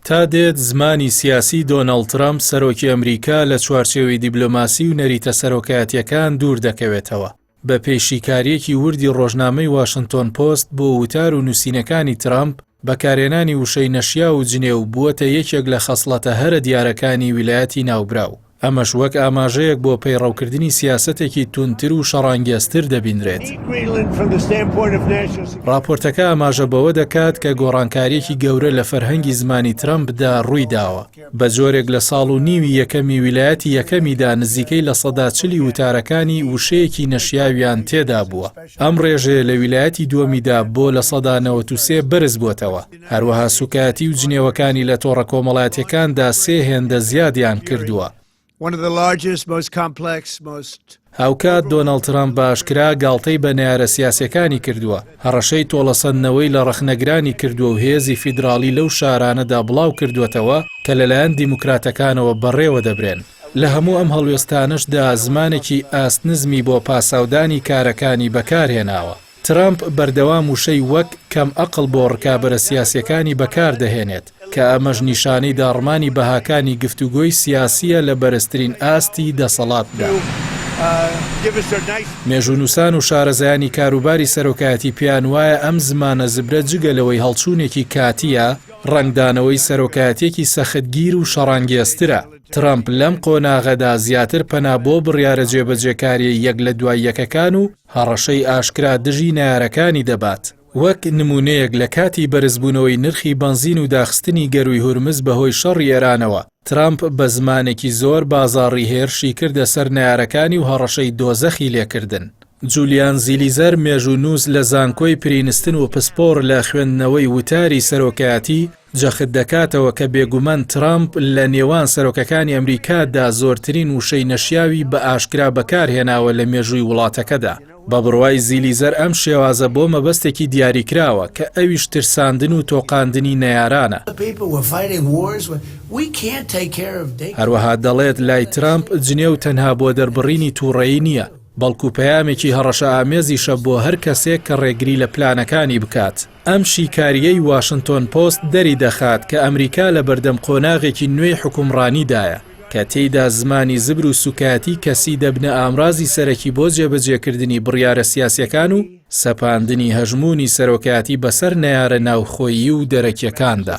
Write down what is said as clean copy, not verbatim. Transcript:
تا دێت زمانی سیاسی دۆناڵد ترەمپ سەرۆکی ئەمریکا لە چوارچێوەی دیبلۆماسی و نەریتە سەرۆکایەتییەکان دوور دەکەوێتەوە. بەپێی شیکارییەکی وردی ڕۆژنامەی واشنتۆن پۆست بۆ وتار و نووسینەکانی ترەمپ، بەکارهێنانی وشەی نەشیاو و جنێو بووەتە یەکێک لە خەسڵەتە هەرە دیارەکانی ویلایەتی ناوبراو. ئەمەش وەک ئاماژەیەک بۆ پەیڕەوکردنی سیاسەتێکی توندتر و شەڕانگێزتر دەبینرێت. ڕاپۆرتەکە ئاماژە بەوە دەکات کە گۆڕانکارییەکی گەورە لە فەرهەنگی زمانی ترەمپدا ڕوویداوە، بە جۆرێک لە ساڵ و نیوی یەکەمی ویلایەتی یەکەمیدا نزیکەی 40% وتارەکانی وشەیەکی نەشیاویان تێدا بووە. ئەم ڕێژەیە لە ویلایەتی دووەمیدا بۆ 93% بەرزبووەتەوە. هەروەها سوکایەتی و جنێوەکانی لە تۆڕە کۆمەڵایەتیەکاندا سێ هێندە زیادیان کردووە. هاوکات دۆناڵد ترەمپ بە ئاشکرا گاڵتەی بە نەیارە سیاسیەکانی کردووە، هەڕەشەی تۆڵەسەندنەوەی لە ڕەخنەگرانی کردووە و هێزی فیدراڵی لەو شارانەدا بڵاوکردووەتەوە کە لەلایەن دیموکراتەکانەوە بەڕێوەدەبرێن. لە هەموو ئەم هەڵوێستانەشدا زمانێکی ئاست نزمی بۆ پاساودانی کارەکانی بەکارهێناوە. ترەمپ بەردەوام وشەی وەک کەم ئەقڵ بۆ ڕکابەرە سیاسییەکانی بەکاردەهێنێت، کە ئەمەش نیشانەی داڕمانی بەهاکانی گفتوگۆی سیاسییە لە بەرزترین ئاستی دەسەڵاتدا. مێژوونووسان و شارەزایانی کاروباری سەرۆکایەتی پێیان وایە ئەم زمانە زبرە جگە لەوەی هەڵچوونێکی کاتییە، ڕەنگدانەوەی سەرۆکایەتییەکی سەختگیر و شەڕانگێزترە. ترەمپ لەم قۆناغەدا زیاتر پەنا بۆ بڕیارە جێبەجێکارییە یەک لە دوای یەکەکان و هەڕەشەی ئاشکرا دژی نەیارەکانی دەبات، وەک نموونەیەک لە کاتی بەرزبوونەوەی نرخی بەنزین و داخستنی گەرووی هورمز بەهۆی شەڕی ئێرانەوە، ترەمپ بە زمانێکی زۆر بازاڕی هێرشی کردە سەر نەیارەکانی و هەڕەشەی دۆزەخی لێکردن. جولیان زیلیزەر مێژوونووس لە زانکۆی پرینستن و پسپۆڕ لە خوێندنەوەی وتاری سەرۆکایەتی، جەخت دەکاتەوە کە بێگومان ترامپ لە نێوان سەرۆکەکانی ئەمریکادا زۆرترین وشەی نەشیاوی بە ئاشکرا بەکارهێناوە لە مێژووی وڵاتەکەدا. بە بڕوای زیلیزەر ئەم شێوازە بۆ مەبەستێکی دیاریکراوە کە ئەویش ترساندن و تۆقاندنی نەیارانە. هەروەها دەڵێت لای ترامپ جنێو تەنها بۆ دەربڕینی توڕەیی نییە، بەڵکو پەیامێکی هەڕەشەئامێزیشە بۆ هەر کەسێک کە ڕێگری لە پلانەکانی بکات. ئەم شیکارییەی واشنتۆن پۆست دەریدەخات کە ئەمریکا لەبەردەم قۆناغێکی نوێی حوکمڕانیدایە، کە تێیدا زمانی زبر و سوکایەتی کەسی دەبنە ئامرازی سەرەکی بۆ جێبەجێکردنی بڕیارە سیاسییەکان و سەپاندنی هەژموونی سەرۆکایەتی بەسەر نەیارە ناوخۆیی و دەرەکییەکاندا.